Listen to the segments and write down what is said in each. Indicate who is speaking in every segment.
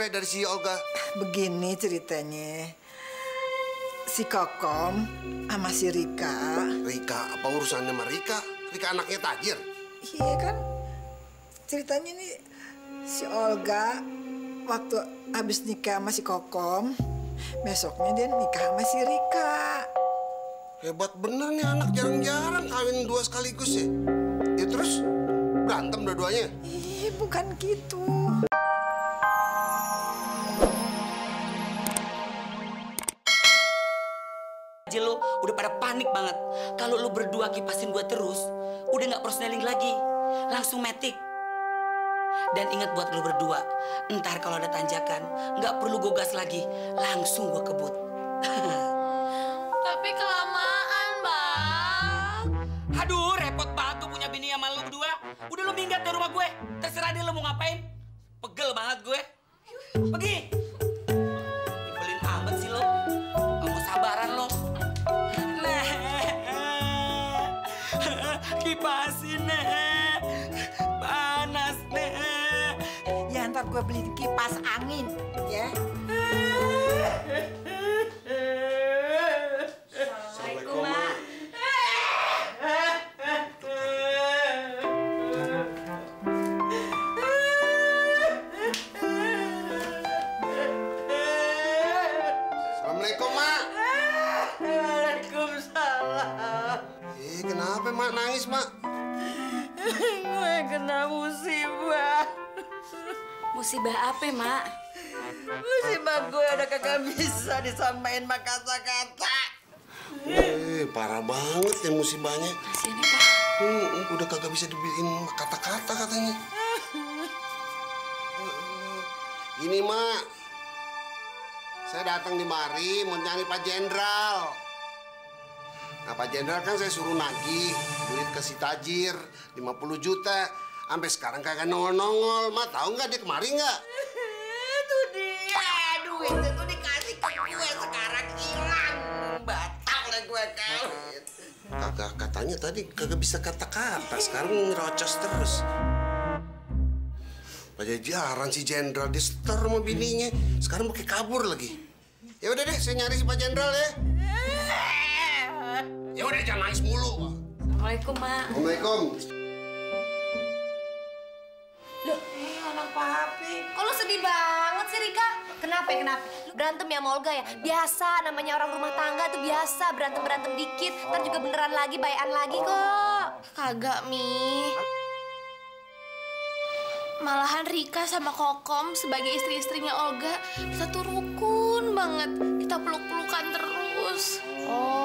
Speaker 1: apa dari si Olga?
Speaker 2: Begini ceritanya. Si Kokom sama si Rika.
Speaker 1: Rika, apa urusannya sama Rika? Rika anaknya tajir.
Speaker 2: Iya kan, ceritanya nih si Olga waktu habis nikah sama si Kokom, besoknya dia nikah sama si Rika.
Speaker 1: Hebat bener nih anak, jarang-jarang kawin dua sekaligus ya. Ya terus berantem dua-duanya?
Speaker 2: Ih, bukan gitu.
Speaker 3: Lu udah pada panik banget. Kalau lu berdua kipasin gua terus, udah nggak proseling lagi, langsung metik. Dan ingat buat lu berdua, ntar kalau ada tanjakan, nggak perlu gua gas lagi, langsung gua kebut.
Speaker 4: Tapi kelamaan, Bang.
Speaker 3: Aduh, repot banget tuh punya bini sama lu berdua. Udah lu minggat dari rumah gue, terserah dia lu mau ngapain. Pegel banget gue. Pergi. Nyebelin amat sih lo. Gak mau sabaran lo. Kipasin, Nek. Panas, Nek.
Speaker 2: Ya ntar gue beli kipas angin, ya.
Speaker 1: Assalamualaikum, Ma. Assalamualaikum, Ma.
Speaker 4: Waalaikumsalam.
Speaker 1: Kenapa, Mak? Nangis, Mak?
Speaker 4: Gue kena musibah.
Speaker 5: Musibah apa, Mak?
Speaker 4: Musibah gue udah kagak bisa disamain sama kata-kata.
Speaker 1: Parah banget ya musibahnya.
Speaker 5: Kasian ya, Pak.
Speaker 1: Udah kagak bisa dibikin kata-kata katanya. Gini, Mak. Saya datang di mari mau nyari Pak Jenderal. Nah, Pak Jenderal kan saya suruh nagih duit ke si tajir 50 juta. Sampai sekarang kagak nongol-nongol. Mak, tahu nggak dia kemari nggak?
Speaker 4: Itu dia. Duitnya tuh dikasih ke gue, sekarang hilang. Batal deh gue kawin.
Speaker 1: Kagak, katanya tadi kagak bisa kata-kata. Sekarang ngerocos terus. Pajajaran si Jenderal dia setor sama bininya. Sekarang pakai kabur lagi. Ya udah deh, saya nyari si Pak Jenderal ya. Ya udah jangan nangis mulu.
Speaker 5: Assalamualaikum, Mak.
Speaker 1: Assalamualaikum.
Speaker 5: Loh, anak papi. Kok lu sedih banget sih, Rika? Kenapa? Lu berantem ya sama Olga ya? Biasa, namanya orang rumah tangga tuh biasa. Berantem-berantem dikit, ntar juga beneran lagi, bayan lagi kok.
Speaker 6: Kagak, Mi. Malahan Rika sama Kokom sebagai istri-istrinya Olga, kita tuh rukun banget. Kita peluk-pelukan terus.
Speaker 5: Oh.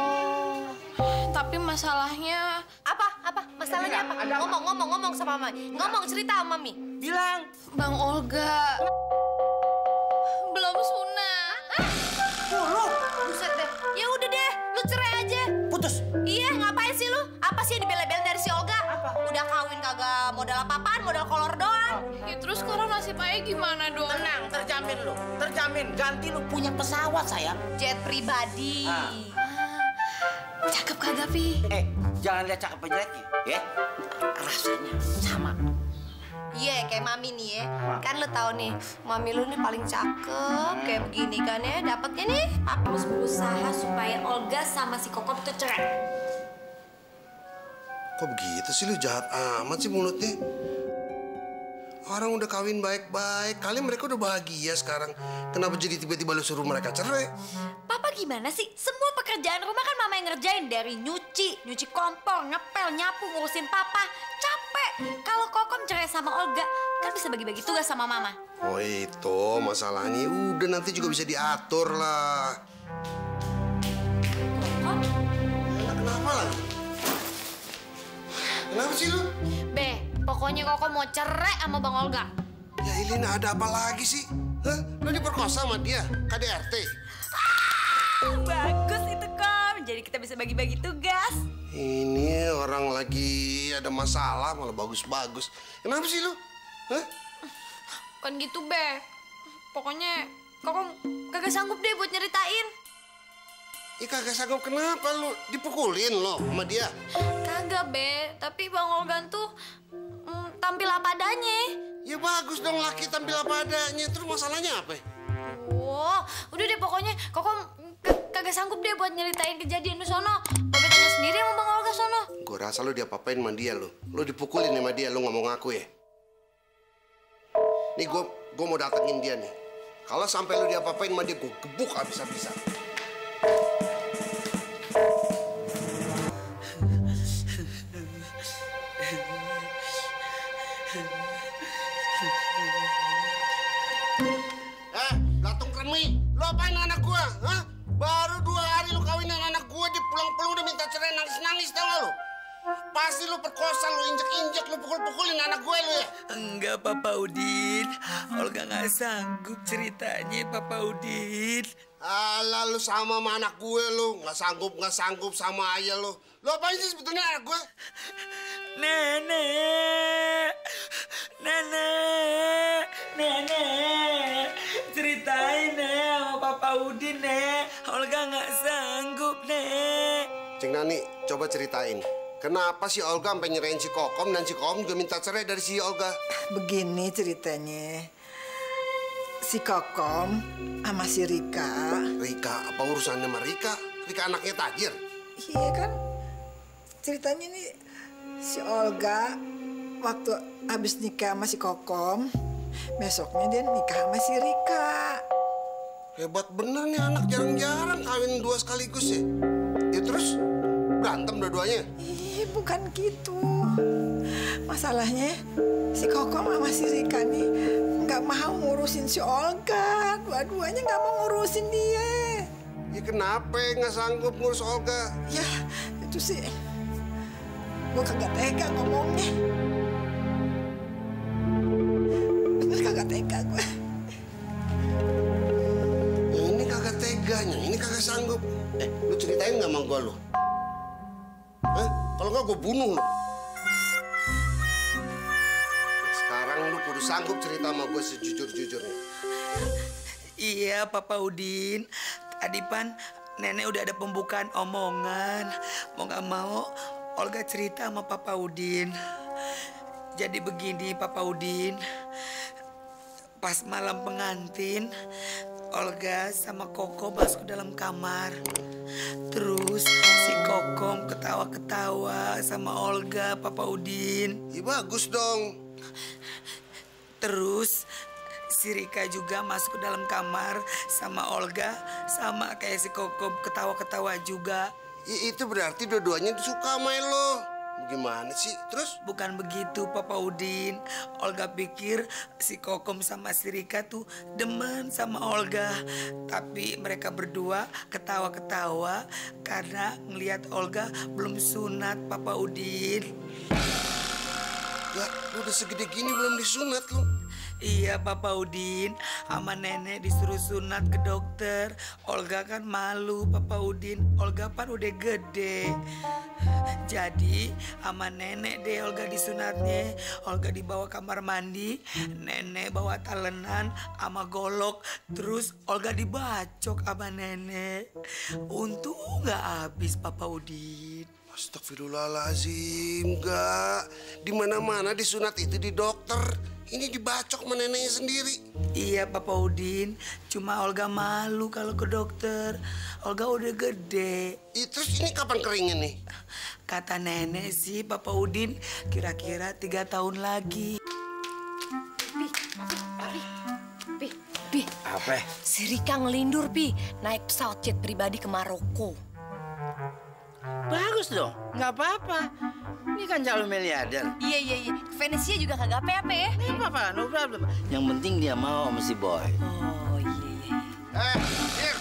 Speaker 6: Tapi masalahnya...
Speaker 5: Apa? Masalahnya apa? Ngomong sama Mami. Ngomong, cerita sama Mami.
Speaker 3: Bilang.
Speaker 6: Bang Olga belum sunat.
Speaker 5: Buset deh. Ya udah deh, lu cerai aja.
Speaker 3: Putus.
Speaker 5: Iya, ngapain sih lu? Apa sih yang dibela-belain dari si Olga? Udah kawin kagak modal apa-apaan, modal kolor doang.
Speaker 6: Ya terus sekarang nasib Ayah gimana dong?
Speaker 4: Tenang, terjamin lu. Terjamin, ganti lu punya pesawat, sayang.
Speaker 5: Jet pribadi.
Speaker 6: Cakep kagak, Pi?
Speaker 4: Jangan lihat cakep aja lagi, ya. Rasanya sama.
Speaker 5: Iya, kayak Mami nih ya. Kan lu tahu nih, Mami lu nih paling cakep. Kayak begini kan ya, dapetnya nih.
Speaker 7: Papa harus berusaha supaya Olga sama si Kokom itu cerai.
Speaker 1: Kok begitu sih lu, jahat amat sih mulutnya. Orang udah kawin baik-baik, kali mereka udah bahagia sekarang. Kenapa jadi tiba-tiba lu suruh mereka cerai?
Speaker 7: Papa gimana sih? Semua pekerjaan rumah kan mama yang ngerjain. Dari nyuci kompor, ngepel, nyapu, ngurusin papa. Capek. Kalau Kokom cerai sama Olga, kan bisa bagi-bagi tugas sama mama.
Speaker 1: Oh itu masalahnya, udah nanti juga bisa diatur lah.
Speaker 7: Kokom?
Speaker 1: Kenapa lagi? Kenapa sih lu?
Speaker 6: Be, pokoknya Kokom mau cerai sama Bang Olga.
Speaker 1: Ya Ilina, ada apa lagi sih? Hah? Lu diperkosa sama dia? KDRT?
Speaker 7: Bagus itu, Kom. Jadi kita bisa bagi-bagi tugas.
Speaker 1: Ini orang lagi ada masalah malah bagus-bagus. Kenapa sih lu? Hah?
Speaker 6: Kan gitu, Be. Pokoknya Kokom kagak sanggup deh buat nyeritain.
Speaker 1: Ih kagak sanggup kenapa lu? Dipukulin lo sama dia?
Speaker 6: Kagak, Be. Tapi Bang Olga tuh tampil apa adanya.
Speaker 1: Ya bagus dong laki tampil apa adanya. Terus masalahnya apa?
Speaker 7: Oh, udah deh pokoknya Kokom kagak sanggup deh buat nyeritain kejadian di sono. Babe tanya sendiri sama Bang Olga sono.
Speaker 1: Gue rasa lu diapa-apain sama dia lu. Lu dipukulin sama dia, lu ngomong aku ya. Nih gue mau datengin dia nih. Kalau sampai lu diapa-apain sama dia, gue gebuk habis-habisan. Gatung kremi, lu apain anak gua? Hah? Baru 2 hari lu kawinin anak gua, dia pulang-pulang udah minta cerai, nangis-nangis, tau gak lu? Pasti lu perkosa, lu injek-injek, lu pukul-pukulin anak gue lu ya?
Speaker 3: Enggak, Papa Udin. Olga nggak sanggup ceritanya, Papa Udin.
Speaker 1: Alah, lu sama anak gue lu. Nggak sanggup sama ayah lu. Lu apain sih sebetulnya anak gue?
Speaker 3: Nenek. Ceritain, Nek, sama Papa Udin, Nek. Olga nggak sanggup, Nek.
Speaker 1: Cing Nani, coba ceritain. Kenapa si Olga sampai nyerahin si Kokom dan si Kokom juga minta cerai dari si Olga?
Speaker 2: Begini ceritanya. Si Kokom sama si Rika.
Speaker 1: Rika? Apa urusannya sama Rika? Rika anaknya tajir?
Speaker 2: Iya kan. Ceritanya nih si Olga waktu habis nikah sama si Kokom, besoknya dia nikah sama si Rika.
Speaker 1: Hebat bener nih anak, jarang-jarang kawin 2 sekaligus ya. Ya terus berantem dua-duanya?
Speaker 2: Ih, bukan gitu. Masalahnya si Kokom sama si Rika nih nggak mau ngurusin si Olga. Dua-duanya nggak mau ngurusin dia.
Speaker 1: Ya kenapa nggak sanggup ngurus Olga?
Speaker 2: Ya itu sih gue kagak tega ngomongnya. Bener kagak tega gue.
Speaker 1: Yang ini kagak teganya, ini kagak sanggup. Lu ceritain nggak sama gue lu? Kalau nggak gue bunuh lu. Sekarang lu kudu sanggup cerita sama gue sejujur-jujurnya.
Speaker 3: Iya, Papa Udin. Tadi pan Nenek udah ada pembukaan omongan. Mau nggak mau, Olga cerita sama Papa Udin. Jadi begini, Papa Udin. Pas malam pengantin, Olga sama Koko masuk dalam kamar. Terus si Kokom ketawa-ketawa sama Olga, Papa Udin.
Speaker 1: Ya bagus dong.
Speaker 3: Terus si Rika juga masuk ke dalam kamar sama Olga, sama kayak si Kokom ketawa-ketawa juga.
Speaker 1: Ya, itu berarti dua-duanya suka sama lo. Gimana sih? Terus?
Speaker 3: Bukan begitu, Papa Udin. Olga pikir si Kokom sama si Rika tuh demen sama Olga. Tapi mereka berdua ketawa-ketawa karena ngelihat Olga belum sunat, Papa Udin.
Speaker 1: Ya, lu udah segede gini belum disunat lu.
Speaker 3: Iya, Papa Udin. Sama Nenek disuruh sunat ke dokter. Olga kan malu, Papa Udin. Olga kan udah gede. Jadi sama Nenek deh Olga disunatnya. Olga dibawa kamar mandi, Nenek bawa talenan sama golok. Terus Olga dibacok sama Nenek. Untung nggak habis, Papa Udin.
Speaker 1: Astagfirullahaladzim, enggak. Di mana-mana disunat itu di dokter. Ini dibacok sama neneknya sendiri.
Speaker 3: Iya, Papa Udin. Cuma Olga malu kalau ke dokter. Olga udah gede.
Speaker 1: Terus ini kapan keringnya nih?
Speaker 3: Kata Nenek sih, Papa Udin, kira-kira 3 tahun lagi.
Speaker 5: Pi,
Speaker 8: Apa?
Speaker 5: si Rika ngelindur, Pi. Naik pesawat jet pribadi ke Maroko.
Speaker 8: Bagus dong, nggak apa-apa. Ini kan calon miliarder.
Speaker 7: Iya. Venesia juga kagak apa-apa ya.
Speaker 8: Nggak apa-apa, no problem. Yang penting dia mau sama si boy.
Speaker 5: Oh iya.
Speaker 1: Dir.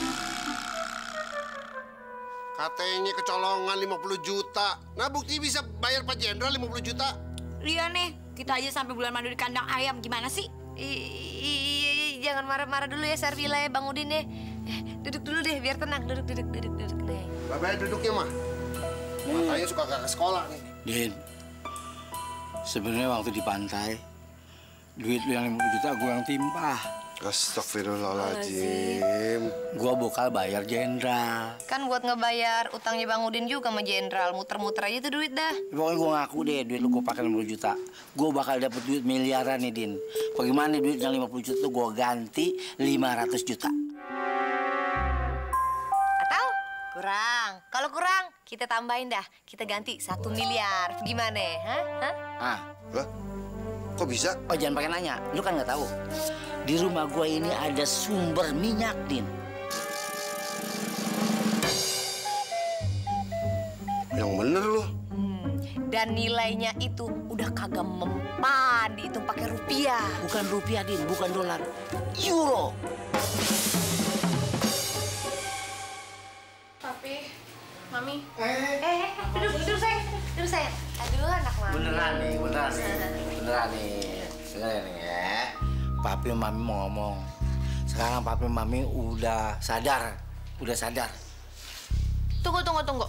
Speaker 1: Katanya kecolongan 50 juta. Nah, bukti bisa bayar Pak Jenderal 50 juta.
Speaker 7: Iya nih, kita aja sampai bulan madu di kandang ayam. Gimana sih?
Speaker 5: Iya, jangan marah-marah dulu ya, Servila ya, Bang Udin ya. Duduk dulu deh, biar tenang. Duduk deh.
Speaker 1: Bapak duduknya mah. Matanya suka gak ke sekolah nih.
Speaker 8: Din, sebenarnya waktu di pantai, duit lu yang 50 juta gue yang timpah.
Speaker 1: Astagfirullahaladzim.
Speaker 8: Gua bakal bayar Jenderal.
Speaker 5: Kan buat ngebayar utangnya Bang Udin juga sama Jenderal. Muter-muter aja tuh duit dah.
Speaker 8: Pokoknya gua ngaku deh, duit lu gua pakai 50 juta. Gua bakal dapet duit miliaran nih, Din. Bagaimana nih duitnya 50 juta tuh gua ganti 500 juta.
Speaker 5: Atau kurang. Kalau kurang, kita tambahin dah. Kita ganti 1 miliar. Gimana? Hah?
Speaker 8: Ah,
Speaker 1: Lah, kok bisa?
Speaker 8: oh jangan pakai nanya. Lu kan nggak tahu. Di rumah gua ini ada sumber minyak, Din.
Speaker 1: Yang bener lu.
Speaker 5: Dan nilainya itu udah kagak mempan, dihitung pakai rupiah.
Speaker 8: Bukan rupiah, Din, bukan dolar. Euro.
Speaker 6: Papi, Mami.
Speaker 5: Duduk sayang. Duduk sayang. Aduh, anak mami.
Speaker 8: Beneran nih. Dengerin nih ya. Papi sama Mami mau ngomong. Sekarang Papi sama Mami udah sadar.
Speaker 6: Tunggu.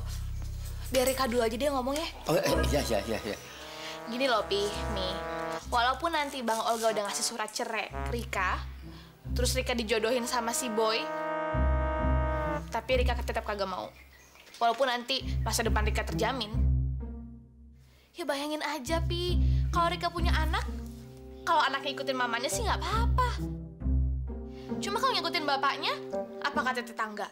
Speaker 6: Biar Rika dulu aja dia ngomong ya.
Speaker 8: Oh, iya.
Speaker 6: Gini loh, Pi, Mi. Walaupun nanti Bang Olga udah ngasih surat cerai ke Rika, terus Rika dijodohin sama si Boy, tapi Rika tetap kagak mau. Walaupun nanti masa depan Rika terjamin. Ya bayangin aja, Pi. Kalau Rika punya anak, kalau anaknya ikutin mamanya sih nggak apa-apa. Cuma kalau ngikutin bapaknya, apa kata tetangga?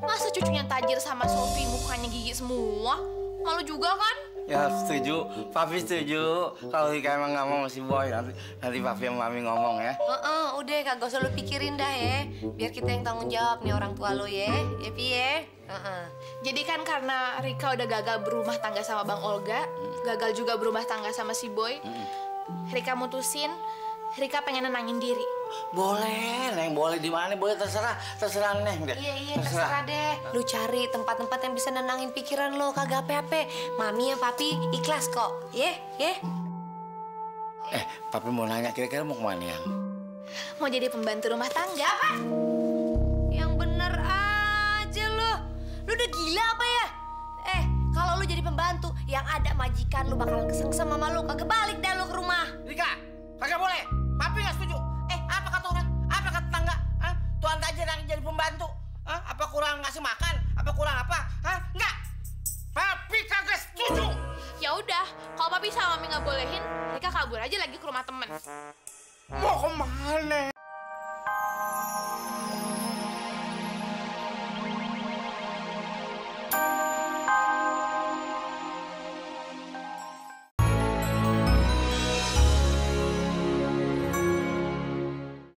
Speaker 6: Masa cucunya tajir sama Sophie mukanya gigi semua? Malu juga kan?
Speaker 8: Ya setuju, Papi setuju. Kalau Rika emang nggak mau si Boy, nanti Papi sama Mami ngomong ya.
Speaker 5: Udah kagak usah lu pikirin dah ya. Biar kita yang tanggung jawab nih orang tua lo ya. Ya, Pi ya.
Speaker 6: Jadi kan karena Rika udah gagal berumah tangga sama Bang Olga, gagal juga berumah tangga sama si Boy, Rika mutusin, Rika pengen nenangin diri.
Speaker 8: Boleh, Neng, boleh di mana? Boleh terserah Neng deh.
Speaker 5: Iya, terserah deh. Lu cari tempat-tempat yang bisa nenangin pikiran lo, kagak apa-apa. Mami ya Papi ikhlas kok, ya.
Speaker 8: Papi mau nanya, kira-kira mau kemana yang?
Speaker 6: Mau jadi pembantu rumah tangga.
Speaker 5: Apa? Yang bener aja lo. Lu udah gila apa ya? Kalau lu jadi pembantu, yang ada majikan lu bakalan kesengsem sama lu. Kagak balik dah lu ke rumah.
Speaker 8: Rika, kagak boleh. Papi nggak setuju. Apa kata orang? Apa kata tetangga? Tuan tajir yang jadi pembantu. Apa kurang ngasih makan? Apa kurang apa? Enggak. Papi kagak setuju.
Speaker 6: Ya udah, kalau Papi sama Mami nggak bolehin, Rika kabur aja lagi ke rumah temen.
Speaker 8: Mau kemana?